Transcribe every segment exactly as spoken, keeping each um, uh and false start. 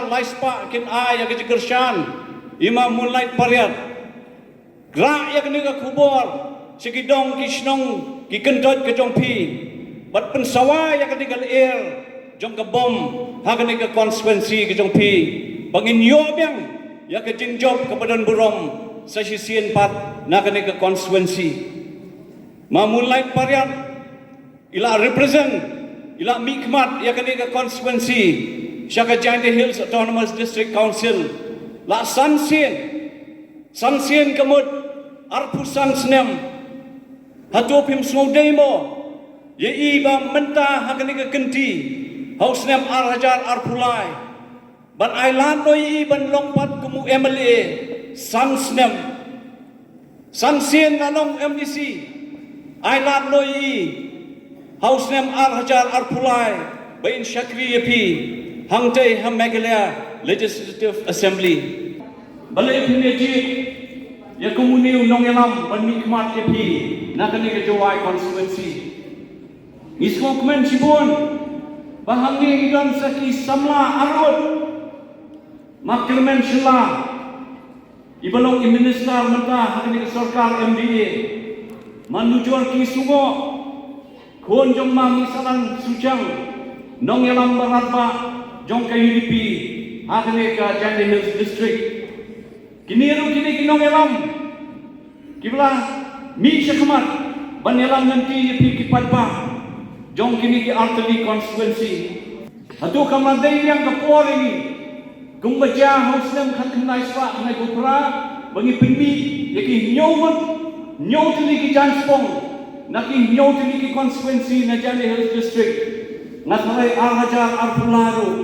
lai spah kin ai ïa ka jingkyrshan ïa ma Moonlight Pariat. Rah ïa kane ka khubor sha ki dong ki shnong ki kyntoit ka jong phi, bad pynsawa ïa kane ka lyer jong ka bom ha kane ka constituency ka jong phi, ba ngin ïoh biang ïa ka jingjop kaba don burom sa shisien pat na kane ka constituency. Ma Moonlight Pariat i la represent, i la mihkhmat ïa kane ka constituency sha ka Jaintia Hills Autonomous District Council la san sien, san sien ka mut arphew san snem. Hato phim sngewdei mo ïa i ba mynta ha kane ka kynti, ha u snem ar hajar arphew lai, ban ai lad noh ïa i ban long pat kum u M L A san snem? San sien nga long M D C, ai lad noh ïa i ha u snem ar hajar arphew lai ba in shakri ïa phi hangtei ha Meghalaya Legislative Assembly. Balei phin ïa jied ïa kum une u nongïalam ban mihkhmat ïa phi na kane ka Jowai constituency? Ngi sngewkmen shibun ba hangne ngi don sa ki samla arngut. Ma Kyrmen Shylla, i ba long i minister mynta ha kane ka sorkar M D A, ma Nujorki Sungoh, khun jong ma Misalan Suchang, nongïalam ba radbah jong ka U D P ha kane ka Jaintia Hills District. Kine ruh kine ki nongïalam kiba la mih shakhmat ban ïalam lynti ïa phi ki paidbah jong kine ki artylli constituency. Hato kam la dei biang ka por ïa ngi, kumba jia ha u snem khatkhyndai spah khyndai phew phra, ba ngi pynmih ïa ki hynñiew ngut, hynñiew tylli ki jaiñspong na ki hynñiew tylli ki constituency na Jaintia Hills District? Nga tharai ar hajar arphew lai ruh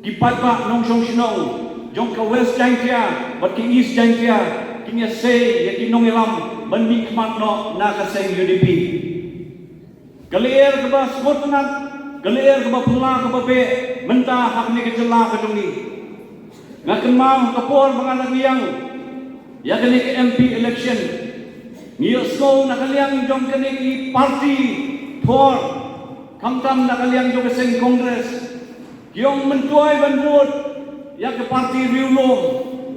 ki paidbah nongshong shnong jong ka West Jaintia bad ka East Jaintia kin ïasei ïa ki nongïalam ban mihkhmat noh na ka seng U D P. Ka lyer kaba sngewtynnat, ka lyer kaba phylla kaba beh mynta ha kane ka jylla ka jong ngi. Nga kynmaw ha ka por ba nga dang liang ïa kane ka M P election, ngi ïohsngew na ka liang jong kane ki party thor, khamtam na ka liang jong ka seng Congress, ki ong myntoi ban vote ïa ka party riewlum,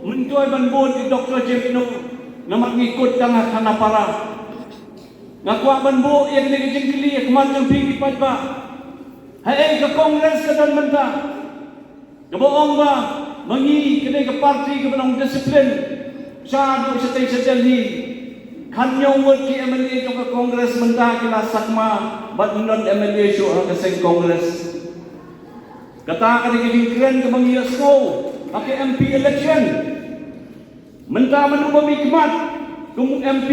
myntoi ban vote ïa Doctor James Noh, namar ngi kut tang ha Khanapara. Nga kwah ban buh ïa kane ka jingkylli ha khmat jong phi ki paidbah. Haei ka Congress ka don mynta, kaba ong ba ma ngi ka dei ka party kaba long discipline? Shaduh shatei sha Delhi, khathynñiew ngut ki M L A jong ka Congress mynta ki la sakma bad ym don M L A shuh ha ka seng Congress. Kata ka dei ka jingkren kaba ngi ïohsngew ha ka M P election. Mynta mano ba mihkhmat kum u M P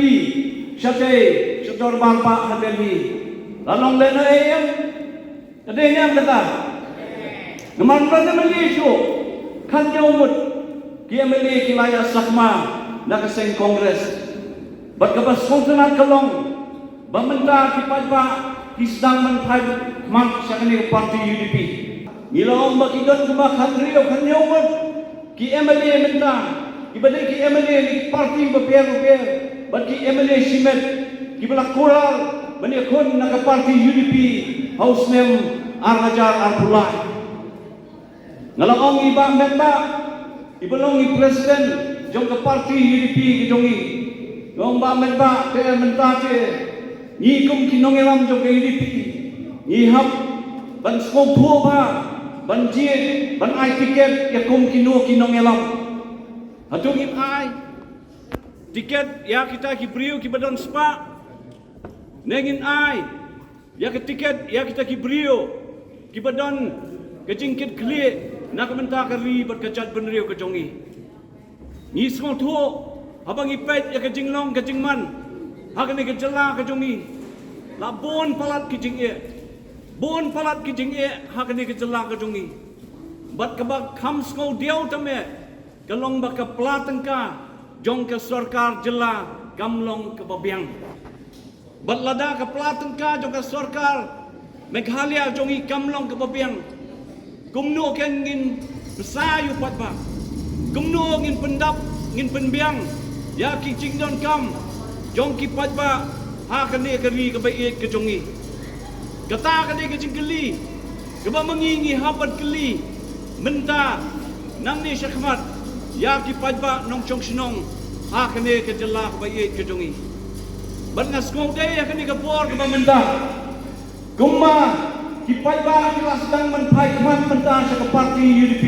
shatei sha dorbar bah ha Delhi? La long lehnohei em? Ka dei ne em kata? Namar ym don M L A shuh, khathynñiew ngut ki M L A ki la ïa sakma na ka seng Congress. Bad kaba sngewtynnat ka long ba mynta ki paidbah ki sdang ban phai khmat sha kane ka party U D P. Ngi la ong ba ki don kumba khathynriew khathynñiew ngut ki M L A mynta, kiba dei ki M L A na ki party bapher bapher bad ki M L A shimet, kiba la kular ban ïakhun na ka party U D P ha u snem ar hajar arphew lai. Nga la ong i Bah Metbah, iba long i president jong ka party U D P ka jong ngi. Nga ong Bah Metbah, te mynta te ngi kum ki nongïalam jong ka U D P ngi hap ban sngewthuh bha ban jied ban ai tiket ïa kum kino ki nongïalam. Hato ngin ai tiket ïa kita ki briew kiba don spah, ne ngin ai ïa ka tiket ïa kita ki briew kiba don ka jingkitkhlieh na ka bynta ka ri bad ka jaitbynriew ka jong ngi? Ngi sngewthuh haba ngi peit ïa ka jinglong ka jingman ha kane ka jylla ka jong ngi, la bun palat ki jingeh, bun palat ki jingeh ha kane ka jylla ka jong ngi. Bad kaba kham sngewdiaw tam eh ka long ba ka pla tyngka jong ka sorkar jylla kam long kaba biang. Bad lada ka pla tyngka jong ka sorkar Meghalaya jong ngi kam long kaba biang, kumno ken ngin bsa ïa u paidbah? Kumno ngin pyndap, ngin pynbiang ïa ki jingdonkam jong ki paidbah ha kane ka ri kaba ïeit ka jong ngi? Kata ka dei ka jingkylli kaba ma ngi ngi hap ban kylli mynta Nangne shakhmat ïa ki paidbah nongshong shnong ha kane ka jylla kaba ïeit ka jong ngi. Bad nga sngewdei ha kane ka por kaba mynta, kumba ki paidbah ki la sdang ban phai khmat mynta sha ka party U D P,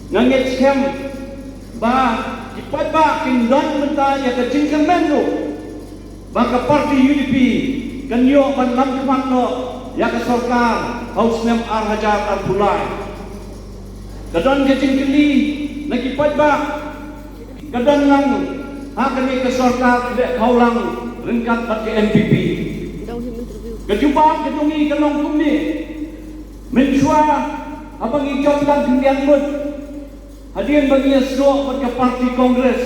nga ngeit skhem ba ki paidbah kin don mynta ïa ka jingkyrmen ruh ba ka party U D P kan ïoh ban lam khmat noh ïa ka sorkar ha u snem ar hajar arphew lai. Ka don ka jingkylli na ki paidbah, ka don lang ha kane ka sorkar khleh khawlang ryngkat bad ka N P P. Ka jubab ka jong ngi ka long kumne. Mynshuwa haba ngi jop tang khyndiat ngut, hadien ba ngi ïasnoh bad ka party Congress,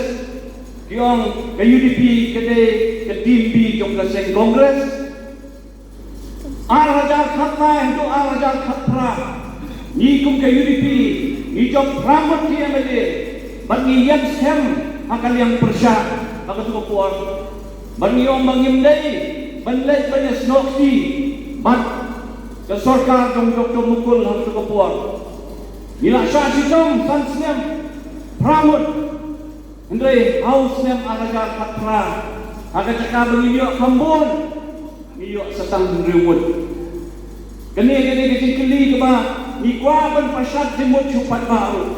ki ong ka U D P ka dei ka team B jong ka seng Congress. Ar hajar khatlai haduh ar hajar khatphra, ngi kum ka U D P ngi jop phra ngut ki M L A bad ngi ïeng skhem ha ka liang pyrshah ha katu ka por. Bad ngi ong ba ngim dei ban leit ban ïasnoh kti bad ka sorkar jong Doctor Mukul ha katu ka por. Ngi la shah shitom san snem phra ngut. Hynrei ha u snem ar hajar khatphra, ha ka jaka ba ngi ïoh kham bun, ngi ïoh sa tang hynriew ngut. Kane ka dei ka jingkylli kaba ngi kwah ban pynshad jingmut sha u paidbah ruh.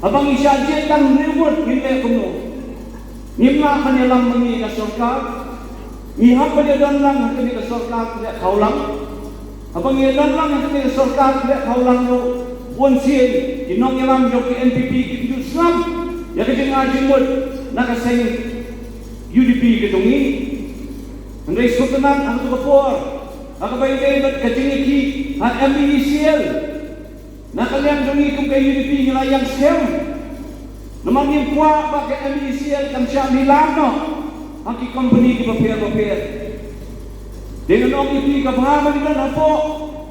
Haba ngi shah jied tang hynriew ngut, ngin leh kumno? Ngim lah ban ïalam ma ngi ka sorkar. Ngi hap ban ïadon lang ha kane ka sorkar khleh khawlang. Haba ngi ïadon lang ha kane ka sorkar khleh khawlang ruh, bun sien ki nongïalam jong ka N P P kim ju sngap ïa ka jingai jingmut na ka seng U D P ka jong ngi. Hynrei sngewtynnat ha katu ka por, ha kaba ïadei bad ka jingïakhih ha M E E C L, na ka liang jong ngi kum ka U D P ngi la ïeng skhem. Namar ngim kwah ba ka M E E C L kan shah lilang noh ha ki kompani kiba pher ba pher. Te ngan ong ïa phi, ka bha ba ngi don hapoh,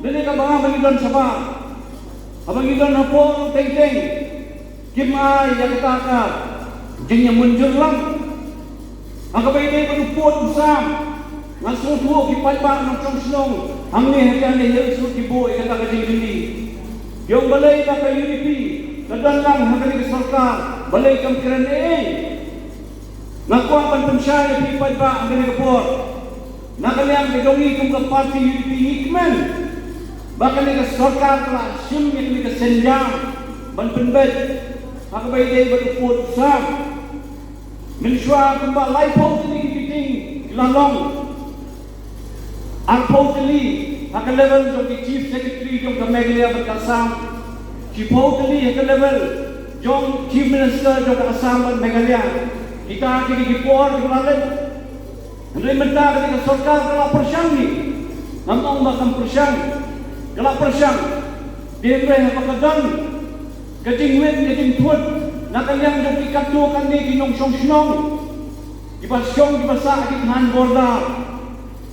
lane ka bha ba ngi don shabar. Haba ngi don hapoh teng teng, kim ai ïa kata ka jingïamynjur lang. Ha kaba ïadei bad u pud u sam, nga sngewthuh ki paidbah nongshong shnong hangne ha Jaintia Hills ruh ki buh ïa kata ka jingkylli. Ki ong balei ba ka U D P ka don lang ha kane ka sorkar, balei kam kren ei ei? Nga kwah ban pynshai ïa phi paidbah ha kane ka por, na ka liang ka jong ngi kum ka party U D P ngi kmen ba kane ka sorkar ka la shim ïa kane ka synjam ban pynbeit ha kaba ïadei bad u pud u sam. Mynshuwa kumba laiphew tylli ki meeting ki la long. Arphew tylli ha ka level jong ki Chief Secretary jong ka Meghalaya bad ka Assam. Shiphew tylli ha ka level jong Chief Minister jong ka Assam bad Meghalaya. Kita ki dei ki por kiba la leit. Hynrei mynta ka dei ka sorkar ka la pyrshang ngi. Ngam ong ba kam pyrshang. Ka la pyrshang. Te hynrei haba ka don ka jingwit ka jingthut na ka liang jong ki katto katne ki nongshong shnong kiba shong kiba sah ha ki thaiñ border.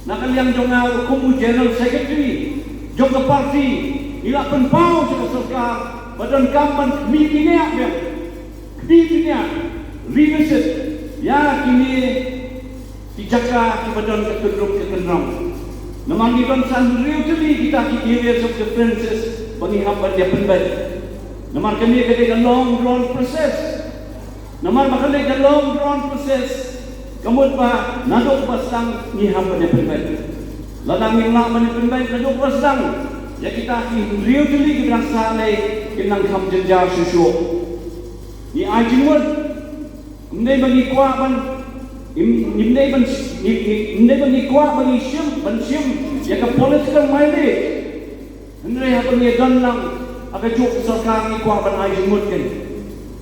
Na ka liang jong nga ruh kum u General Secretary jong ka party, ngi la pynpaw sha ka sorkar ba donkam ban khmih bniah biang, khmih bniah, revisit ïa kine ki jaka kiba don ka kynrup ka kynrong. Namar ngi don sa hynriew tylli kita ki areas of differences ba ngi hap ban ïa pynbeit. Namar kane ka dei ka long drawn process. Namar ba kane ka long drawn process ka mut ba naduh ba sdang ngi hap ban ïa pynbeit. Lada ngim lah ban ïa pynbeit naduh ba sdang, ïa kita ki hynriew tylli kiba dang sah lei kin nang kham jynjar shuh shuh. Ngi ai jingmut. Ym dei ba ngi kwah ban, ym, ym dei ban, ngi, ngi, ym dei ba ngi kwah ba ngi shim, ban shim ïa ka political mileage. Hynrei haba ngi don lang ha kajuh ka sorkar ngi kwah ban ai jingmut keiñ.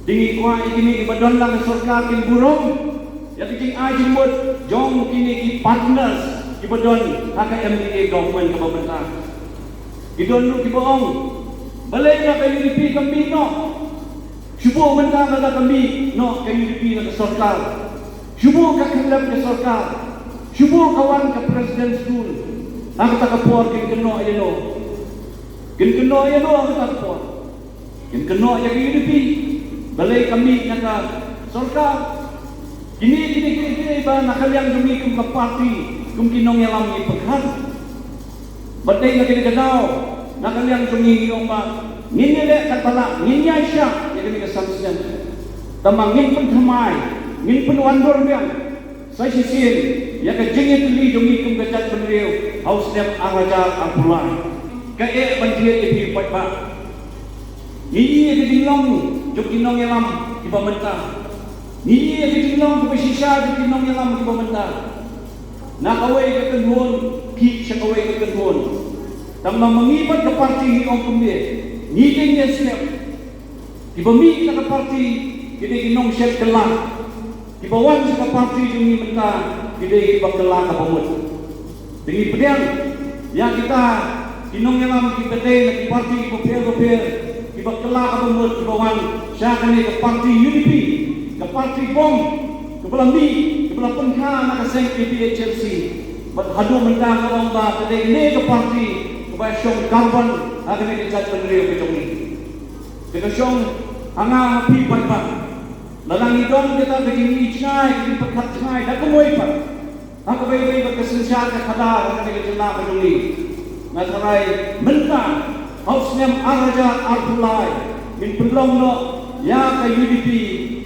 Te ngi kwah ïa kine kiba don lang ha sorkar kin burom ïa ka jingai jingmut jong kine ki partners kiba don ha ka M D A government kaba mynta. Ki don ruh kiba ong, balei na ka U D P kam mih noh? Shu buh mynta lada ka mih noh ka U D P na ka sorkar. Shu buh ka khyllem ka sorkar. Shu buh ka wan ka President's Rule. Ha kata ka por kin kynnoh ïano? Kin kynnoh ïano ha kata ka por? Kin kynnoh ïa ka U D P. Balei ka mih na ka sorkar? Kine, kine, kine, kine ba na ka liang jong ngi kum ka party, kum ki nongïalam ngi pyrkhat. Bad dei na kane ka daw, na ka liang jong ngi ngi ong ba ngin ïaleh katba lah, ngin ïaishah, Kane ka san snem. Tangba ngin pynthymmai, ngin pynwandur biang sa shisien ïa ka jingïatylli jong ngi kum ka jaitbynriew ha u snem ar hajar arphew lai. Kaei ban thied ïa phi paidbah? Ngi ïohi ïa ka jinglong jong ki nongïalam kiba mynta. Ngi ïohi ïa ka jinglong kaba shisha jong ki nongïalam kiba mynta. Na kawei ka kynhun ki sha kawei ka kynhun. Tangba ma ngi bad ka parti ngi ong kumne, ngi dei ngi step. Kiba mih na ka parti ki dei ki nongshad kylla. Kiba wan sha ka parti jong ngi mynta ki dei kiba kylla kaba mut. Te ngi pdiang ïa kita ki nongïalam kiba dei na ki parti kiba pher bapher, kiba kylla kaba mut, kiba wan sha kane ka parti U D P, ka parti bom kaba la mih, kaba la pynkha na ka seng A P H L C. Bad haduh mynta ka long ba ka dei kane ka parti kaba shong kyrpang ha kane ka jaitbynriew ka jong ngi. Te ka shong ha nga ha phi paidbah. Lada ngi don kata ka jingïohi jngai, ka jingpyrkhat jngai da kawei pat, ha kaba ïadei bad ka synshar ka khadar ha kane ka jylla ka jong ngi, nga tharai mynta ha u snem ar hajar arphew lai ngin pynlong noh ïa ka U D P,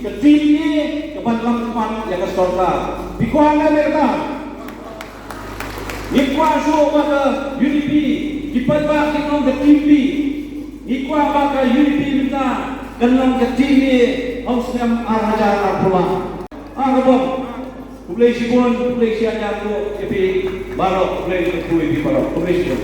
ka team A kaban lam khmat ïa ka sorkar. Phi kwah ne em kata? Ngi kwah shuh ba ka U D P, ki paidbah kin long ka team B. Ngi kwah ba ka U D P mynta kan long ka team A ha u snem ar hajar arphew lai. Ar hajar. Khublei shibun, khublei shihajar ïa phi baroh, khublei shibun ïa phi baroh, khublei shibun.